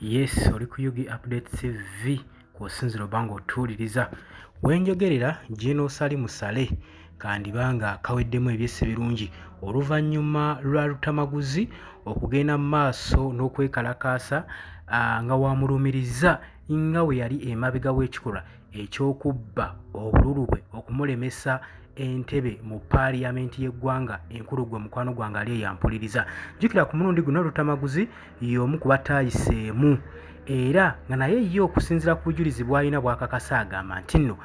Yes, oli ku UG Update TV kw'osinziira oba ng'otuwuliriza. Wenjogerera General Salim Saleh kandiba nga kaweddemu ebyessi birungi oluvannyuma lwa Lutamaguzi okugenda mu maaso n'okwekalakaasa nga wamulumiriza nga we yali emabega w'ekikolwa eky'okubba obululu bwe okumulemesa entebe mu paaliyamenti y'eggwanga enkulu. Gwe mukwano gwange ali eyampuliriza, jjukira ku mulundi guno Lutamaguzi y'omu ku bataayiseemu, era nga naye ye okusinziira ku bujulizi bw'alina bw'akakasa agamba nti nno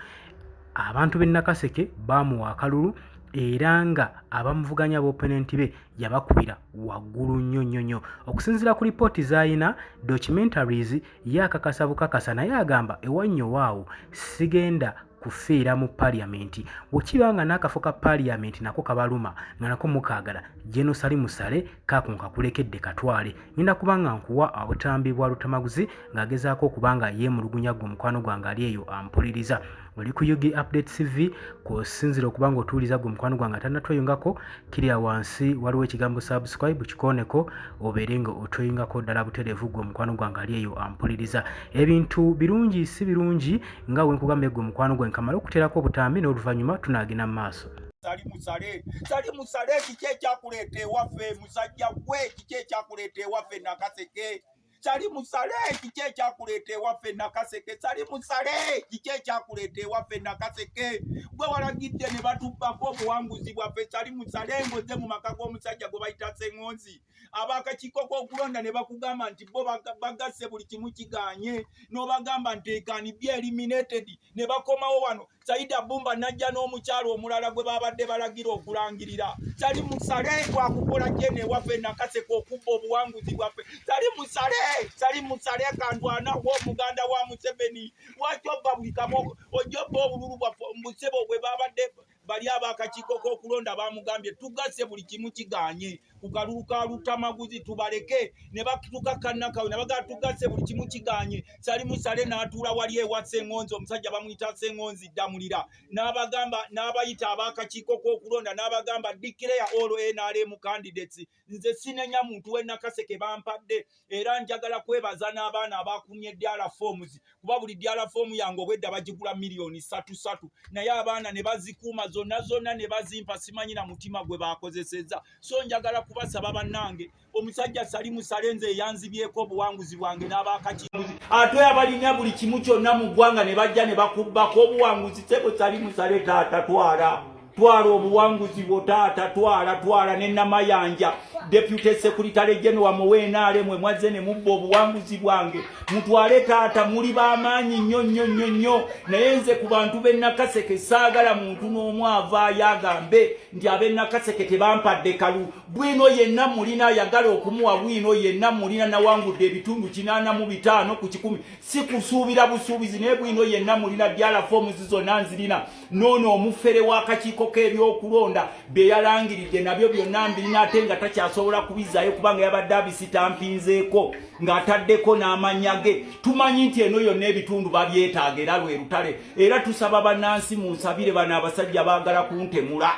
abantu b'e Nakaseke baamuwa akalulu era nga abamuvuganya b'oponenti be yabakubira waggulu nnyo nnyo nnyo. Okusinziira ku lipooti z'alina, documentaries, ye akakasa bukakasa, naye agamba ewannyo waawo sigenda kufiira mu paaliyamenti. Bwe kiba nga n'akafo ka paaliyamenti nako kabaluma nga nako mukaagala, General Salim Saleh kaako nkakulekedde katwale. Ngenda kuba nga nkuwa obutambi bwa Lutamaguzi ng'agezaako okuba nga yeemulugunya. Gwe omukwano gwange ali eyo ampuliriza, oli ku UG Update TV kw'osinziira okuba nga otuwuliza. Gwe mukwano gwange atannatweyungako, kirya wansi waliwo ekigambo subscribe, kikooneko obeere nga otweyungako ddala butereevu. Gwe omukwano gwange ali eyo ampuliriza, ebintu birungi si birungi nga we nkugambye. Gwe mukwano gwe nkamala okuteerako obutambi n'oluvannyuma tunaagenda mu maaso. Salim Saleh, Salim Saleh, kiki ekyakuleeta ewaffe? Musajja gwe, kiki ekyakuleeta ewaffe Nakaseke? Salim Saleh, kiki ekyakuleeta ewaffe Nakaseke? Salim Saleh, kiki ekyakuleeta ewaffe Nakaseke? Gwe walagidde ne batubbako obuwanguzi bwaffe. Salim Saleh, ng'ozze mu maka g'omusajja gwe bayita Seŋŋonzi, abakakiiko k'okulonda ne bakugamba nti bo bagasse buli kimu kiganye, n'obagamba nti can be eliminated, ne bakomawo wano. Saida Bumba najja n'omukyalo omulala gwe babadde balagira okulangirira. Salim Saleh, twakukola jene ewaffe Nakaseke okubba obuwanguzi bwaffe. Salim Saleh, Salim Saleh, kandwanawo omuganda wa Museveni, lwaki obba buli kamu, ojja obba obululu bwaffe? Mbusebo bwe babadde bali abakakiiko k'okulonda bamugambye tugasse buli kimu kiganye ku kalulu ka Lutamaguzi, tubaleke ne batukakannakawe ne bagala tugasse buli kimu kiganye. Salim Saleh n'atuula wali ewa Seŋŋonzi, omusajja bamuyita Seŋŋonzi Ddamulira, n'abagamba, n'abayita abakakiiko k'okulonda, n'abagamba, "Declare all NRM candidates." Nze sinenya muntu w'e Nakaseke, bampadde, era njagala kwebaza n'abaana abakumye DR forms, kuba buli DR form yange obwedda bagigula miliyoni 3 3, naye abaana ne bazikuuma zonna zonna ne bazimpa. Simanyi na mutima gwe bakozesezza. So njagala kubasaba bannange, omusajja Salim Saleh nze eyanzibyeko obuwanguzi bwange n'abakakiiko, ate abalina buli kimu kyonna mu ggwanga ne bajja ne bakubbako obuwanguzi. Sebo Salim Saleh, taata, twala, twala obuwanguzi bwo, taata, twala, twala. Ne Namayanja, deputy secretary general muweenaale, mwe mwazze ne mubba obuwanguzi bwange, mutwale taata. Muli b'amaanyi nnyo nnyo nnyo nnyo, naye nze ku bantu b'e Nakaseke saagala muntu n'omu avaayo agambe nti ab'e Nakaseke tebampadde kalu. Bwino yenna mulina, ayagala okumuwa bwino yenna mulina. Nawangudde ebitundu 85%, si kusuubira busuubizi, naye bwino yenna mulina. DR forms zonna nzirina. Noono omufere w'akakiiko k'ebyokulonda bye yalangiridde nabyo byonna mbirina, ate nga takyasobola kubizaayo kubanga yabadde abisitampinzeeko ng'ataddeko n'amannya ge. Tumanyi nti eno yonna ebitundu babyetaaga, era lwe lutale. Era tusaba bannansi munsabire, bano abasajja baagala kuntemula.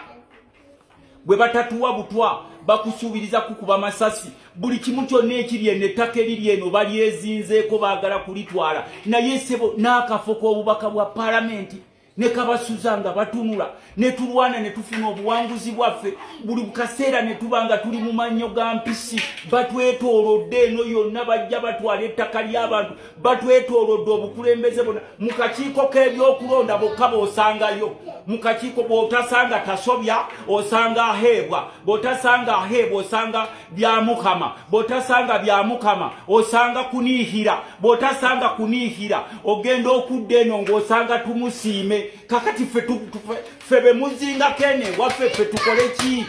Bwe batatuwa butwa, bakusuubiriza kukuba masasi, buli kimu kyonna ekiri eno. Ettaka eriri eno balyezinzeeko, baagala kulitwala. Naye sebo, n'akafo k'obubaka bwa paalamenti ne kabasuza nga batunula. Ne tulwana ne tufuna obuwanguzi bwaffe, buli kaseera ne tuba nga tuli mu mannyo ga mpisi. Batwetoolodde eno yonna, bajja batwala ettaka ly'abantu, batwetoolodde obukulembeze bonna. Mu kakiiko k'ebyokulonda bokka b'osangayo mu kakiiko, bw'otasanga tasobya osanga aheebwa, bw'otasanga aheebwa osanga Byamukama, bw'otasanga Byamukama osanga kuniihira, bw'otasanga kuniihira ogenda okudda eno ng'osanga tumusiime. Kakati ffe be muzingako eno ewaffe, ffe tukole ki?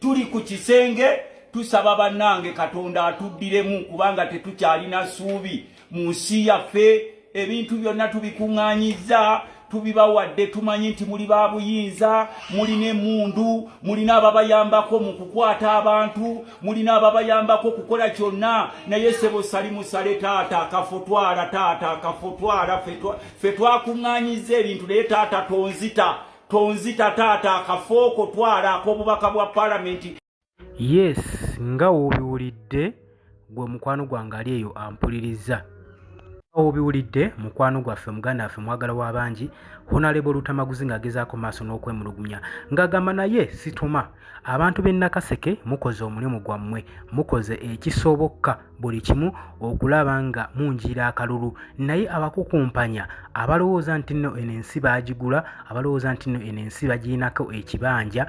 Tuli ku kisenge, tusaba bannange Katonda atuddiremu, kubanga tetukyalina ssuubi mu nsi yaffe. Ebintu byonna tubikuŋŋaanyizza, tubibawadde. Tumanyi nti muli ba buyinza, mulina emundu, mulina ababayambako mu kukwata abantu, mulina ababayambako okukola kyonna. Naye sebo Salim Saleh, taata, akafo twala, taata, akafo twala. Ffe twakuŋŋaanyizza ebintu, naye taata tonzita, tonzita taata, akafooko twala ak'obubaka bwa paalamenti. Yes, nga w'obiwulidde. Gwe mukwano gwange ali eyo ampuliriza. Obiwulidde mukwano gwaffe, muganda waffe, mwagala w'abangi, Honalebo Lutamaguzi ng'agezaako maaso n'okwemulugunya ng'agamba naye situma abantu b'e Nakaseke, mukoze omulimu gwammwe, mukoze ekisoboka buli kimu okulaba nga munjiira akalulu, naye abakukumpanya abalowooza nti nno eno ensi baagigula, abalowooza nti nno eno ensi bagirinako ekibanja,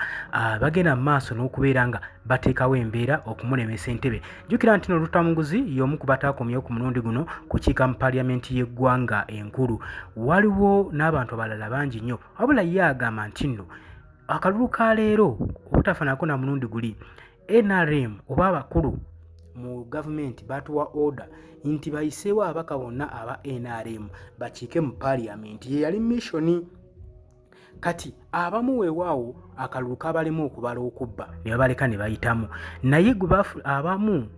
bagenda mu maaso n'okubeera nga bateekawo embeera okumulemesa entebe. Jjukira nti no Lutamuguzi y'omu ku bataakomyewo ku mulundi guno kukiika mu paaliyamenti y'eggwanga enkulu. Waliwo n'abantu abalala bangi nnyo, wabula ye agamba nti nno akalulu ka leero obutafaananako na mulundi guli, NRM oba abakulu mu gavumenti batuwa order nti bayiseewo ababaka bonna aba NRM bakiike mu paaliyamenti, ye yali missioni. Kati abamu weewaawo akalulu kabalema okubala okubba ne babaleka ne bayitamu, naye gwe abamu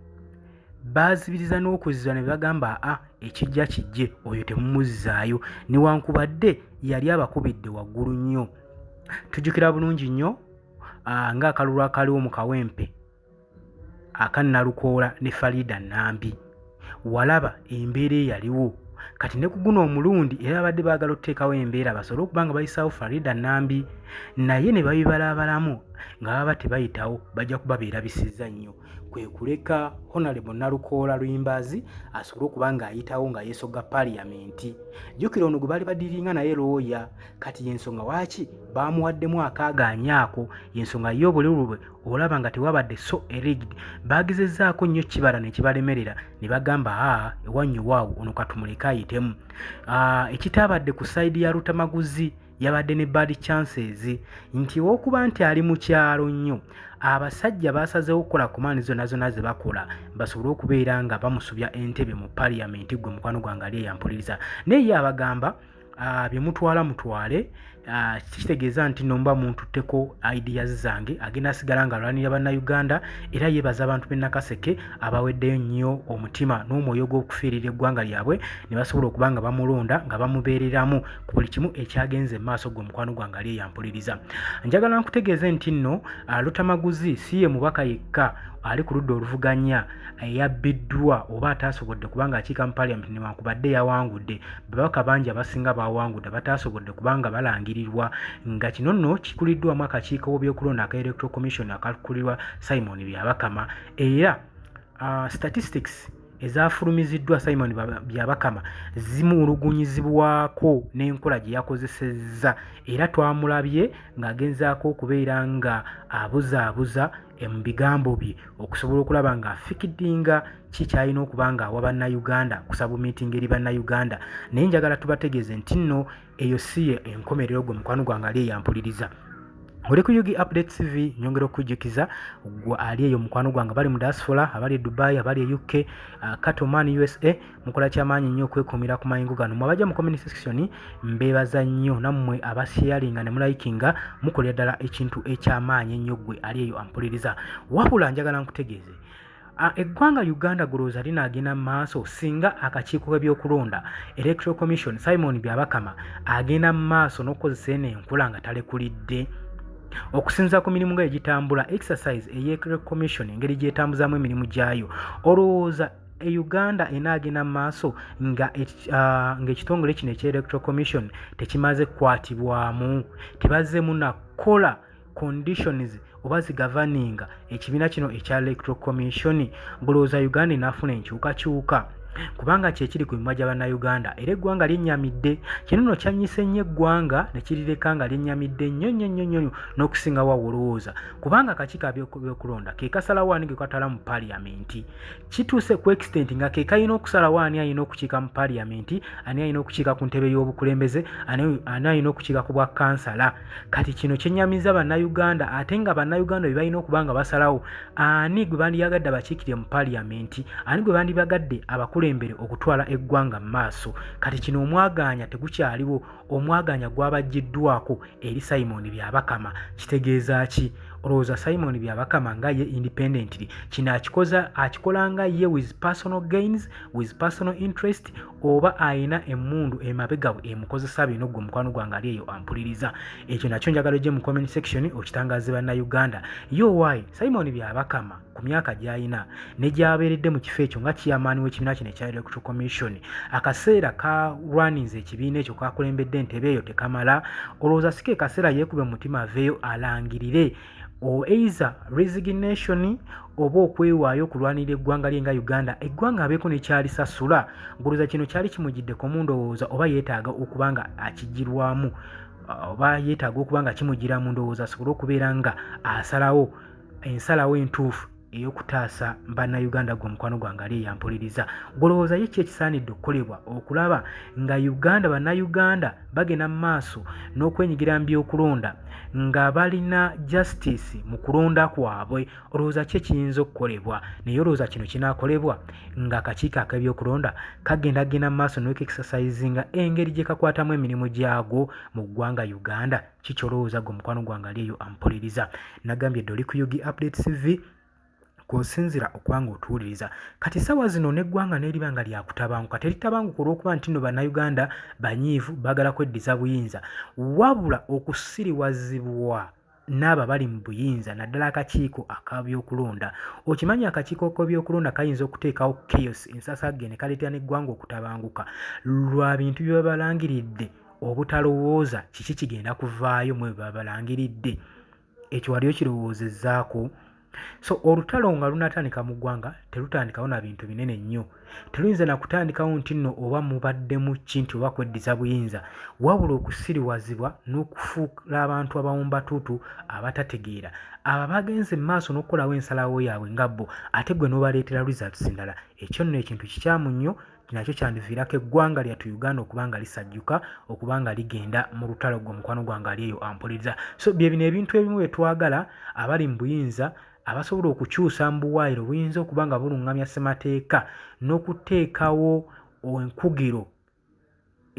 baazibiriza n'okuziba ne bagamba a ekijja kijje, oyo temumuzzaayo, newankubadde yali abakubidde waggulu nnyo. Tujjukira bulungi nnyo ng'akalulu akaliwo mu Kawempe aka Nalukoola ne Farida Nambi, walaba embeera eyaliwo. Kati ne ku guno omulundi era babadde baagala okuteekawo embeera basobole okuba nga bayisaawo Farida Nambi, naye ne babibalaabalamu nga baba tebayitawo bajja kuba beerabisizza nnyo. Kwe kuleka Honorable Nalukoola Luyimbazi asobole okuba ng'ayitawo nga yeesogga paaliyamenti. Jjukira ono gwe baali badiringa naye looya, kati y'ensonga waaki baamuwaddemu akaagaanya ako, y'ensonga ye obululu bwe olaba nga tewabadde so rigged. Baagezezzaako nnyo kibala ne kibalemerera ne bagamba aa ewannyo waawo ono katumuleke ayitemu. Ekitaabadde ku sayidi ya Lutamaguzi yabadde ne bad chances nti olw'okuba nti ali mu kyalo nnyo, abasajja baasazeewo okukola komaani zonna zonna ze bakola basobole okubeera nga bamusubya entebe mu paaliyamenti. Gwe mukwano gwange ali eyampuliriza, naye ye abagamba bye mutwala mutwale, kitegeeza nti no muba muntutteko ideas zange, agenda asigala nga alwanirira Bannayuganda. Era yeebaza abantu b'e Nakaseke abaweddeyo nnyo omutima n'omwoyo gw'okufiirira eggwanga lyabwe ne basobola okuba nga bamulonda nga bamubeereramu ku buli kimu ekyagenze maaso. Gwe mukwano gwange ali eyampuliriza, njagala nkutegeeze nti nno Lutamaguzi si ye mubaka yekka ali ku ludda oluvuganya eyabbiddwa oba ataasobodde kubanga akiika mu paaliyamenti newankubadde yawangudde. Babaka bangi abasinga bawangudde abataasobodde kubanga balangirirwa, nga kino nno kikuliddwamu akakiiko b'ebyokulonda aka Electoral Commission akakulirwa Simon Byabakama. Era statistics ezafulumiziddwa Simon Byabakama zimulugunyizibwako n'enkola gye yakozesezza, era twamulabye ng'agenzaako okubeera nga abuzaabuza mu bigambo bye okusobola okulaba nga afikidinga ki kyalina okuba nga awa Bannayuganda kusabumiitinga eri Bannayuganda. Naye njagala tubategeeze nti nno eyo si ye enkomerero. Gwe mukwano gwange ali eyampuliriza, oli ku UG Update TV, nyongera okujjukiza gwe ali eyo mukwano gwange abali mu diaspora, abali e Dubai, abali e UK, Katoman USA, mukola kyamaanyi nnyo okwekuumira ku mayingo gano. Mwabajja mu comment section mbeebaza nnyo, nammwe abasharinga ne mulikinga, mukolera ddala ekintu ekyamaanyi ennyo. Gwe ali eyo ampuliriza, wabula njagala nkutegeeze eggwanga Uganda golowooza linaagenda mu maaso singa akakiiko k'ebyokulonda Electoral Commission, Simon Byabakama agenda mu maaso n'okukozesa eno enkola nga talekulidde? Okusinziira ku mirimu nga egitambula, exercise ey'Electoral Commission engeri gy'etambuzaamu emirimu gyayo, olowooza e Uganda enaagenda mu maaso nga ng'ekitongole kino ekya Electoral Commission tekimaze kukwatibwamu, tebazzeemu nakukola conditions oba zigavaninga ekibiina kino ekya Electoral Commission? Ngolowooza Uganda enaafuna enkyukakyuka? Kubanga kyekiri ku mimwa gya Bannayuganda, era eggwanga lyennyamidde. Kino nno kyannyise nnyo eggwanga ne kirireka nga lyennyamidde nnyo nnyo nnyo nnyo n'okusinga wa wolowooza, kubanga akakiiko ab'ebyokulonda ke kasalawo ani ge katwala mu paaliyamenti. Kituuse ku extent nga ke kalina okusalawo ani alina okukiika mu paaliyamenti, ani alina okukiika ku ntebe y'obukulembeze, ani alina okukiika ku bwa kansala. Kati kino kyenyamiza Bannayuganda, ate nga Bannayuganda bye balina okuba nga basalawo ani gwe bandyagadde abakiikirire mu paaliyamenti, ani gwe bandibagadde abakulembere okutwala eggwanga mu maaso. Kati kino omwagaanya tegukyaliwo, omwagaanya gwabaggiddwako eri Simon Byabakama. Kitegeeza ki? Olowooza Simon Byabakama nga ye independently kino akikoza akikola nga ye with personal gains, with personal interest, oba ayina emmundu emabega we emukozesa bino? Gwe mukwano gwange ali eyo ampuliriza, ekyo nakyo njagala ojje mu comment section okitangaaze Bannayuganda. Yo why Simon Byabakama ku myaka gy'alina ne gy'abeeredde mu kifo ekyo nga chairman w'ekibiina kino ekya Electoral Commission, akaseera kalwaninze ekibiina ekyo, kakulembedde entebe eyo tekamala? Olowooza si ke kaseera yeekube mu mutima aveeyo alangirire either resignation oba okwewaayo okulwanirira eggwanga lye nga Uganda, eggwanga abeeko nekyalisasula? Ngolooza kino kyali kimugiddeko mu ndowooza, oba yeetaaga okuba nga akigirwamu, oba yeetaaga okuba nga kimugira mu ndowooza asobole okubeera nga asalawo ensalawo entuufu ey'okutaasa Bannayuganda? Gwe omukwano gwange ali eyampuliriza, golowooza ye ki ekisaanidde okukolebwa okulaba nga Uganda, Bannayuganda bagenda mu maaso n'okwenyigira mu byokulonda nga balina justice mu kulonda kwabwe? Olowooza ki ekiyinza okukolebwa? Naye olowooza kino kinaakolebwa ng'akakiiko ak'ebyokulonda kagenda genda mu maaso n'okuexercisinga engeri gye kakwatamu emirimu gyago mu ggwanga Uganda? Kikyolowooza gwe omukwano gwange ali eyo ampuliriza? Nagambye dde oli ku UG Update TV kw'osinzira okuba nga otuwuliriza. Kati sawa zino n'eggwanga n'eriba nga lyakutabanguka, teritabanguka olw'okuba nti nno Bannayuganda banyiivu, baagala kweddiza buyinza, wabula okusiriwazibwa n'abo abali mu buyinza, naddala akakiiko ak'ebyokulonda. Okimanyi akakiiko k'ebyokulonda kayinza okuteekawo chaos, ensasagge, ne kaleetera n'eggwanga okutabanguka lwa bintu bye babalangiridde, obutalowooza kiki kigenda kuvaayo mu ebyo babalangiridde. Ekyo wali okirowoozezzaako? So olutalo nga lunatandika mu ggwanga, terutandikawo na bintu binene nnyo. Teluyinza nakutandikawo nti nno oba mubaddemu ki nti oba kweddiza buyinza, wabula okusiriwazibwa n'okufuula abantu abawumbatuutu abatategeera, abo abagenze mu maaso n'okukolawo ensalawo yaabwe nga bo, ate gwe n'obaleetera results ndala. Ekyo nno ekintu kikyamu nnyo, nakyo kyandiviirako eggwanga lyattu Uganda okuba nga lisajjuka, okuba nga ligenda mu lutalo. Gwe omukwano gwange ali eyo ampuliriza, so bye bino ebintu ebimu bye twagala abali mu buyinza abasobola okukyusa mu buwaayiro buyinza okuba nga buluŋŋamya ssemateeka n'okuteekawo enkugiro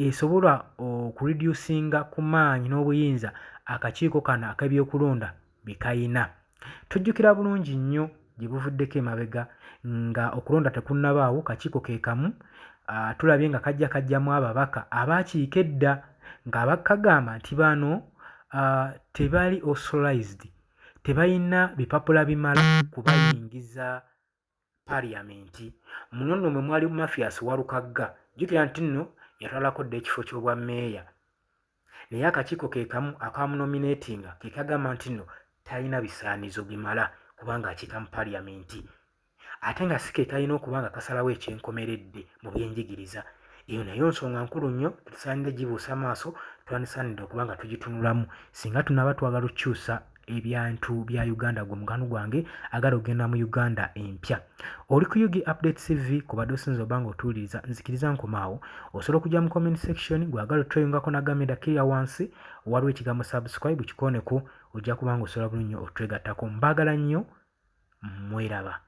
esobola okureducinga ku maanyi n'obuyinza akakiiko kano ak'ebyokulonda bye kayina. Tujjukira bulungi nnyo gye buvuddeko emabega nga okulonda tekunnabaawo, kakiiko ke kamu tulabye nga kajja kajjamu ababaka abaakiika edda nga bakagamba nti bano tebali authorized, tebalina bipapula bimala kubayingiza Parliament. Muno nno mwe mwali Mathias Walukagga. Jjukira nti nno yatwalako dda ekifo ky'obwa mmeeya, naye akakiiko ke kamu akamunominatinga ke kagamba nti nno talina bisaanizo bimala kubanga akiika mu Parliament, ate nga si ke kalina okuba nga kasalawo ekyenkomeredde mu byenjigiriza. Eyo nayo nsonga nkulu nnyo, tetusaanidde gibuusa maaso, twandisaanidde okuba nga tugitunulamu singa tunaaba twagala okukyusa ebyantu bya Uganda. Gwe mugano gwange agala okugenda mu Uganda empya, oli ku UG Update TV kubadde osinza oba nga otuwuliriza. Nzikiriza nkomaawo, osobola okujja mu comment section. Gwagala otweyungako nagambye dakirira wansi waliwo ekigambo subscribe, kikooneko, ojja kuba nga osobola bulungi nnyo otwegattako. Mbaagala nnyo, mweraba.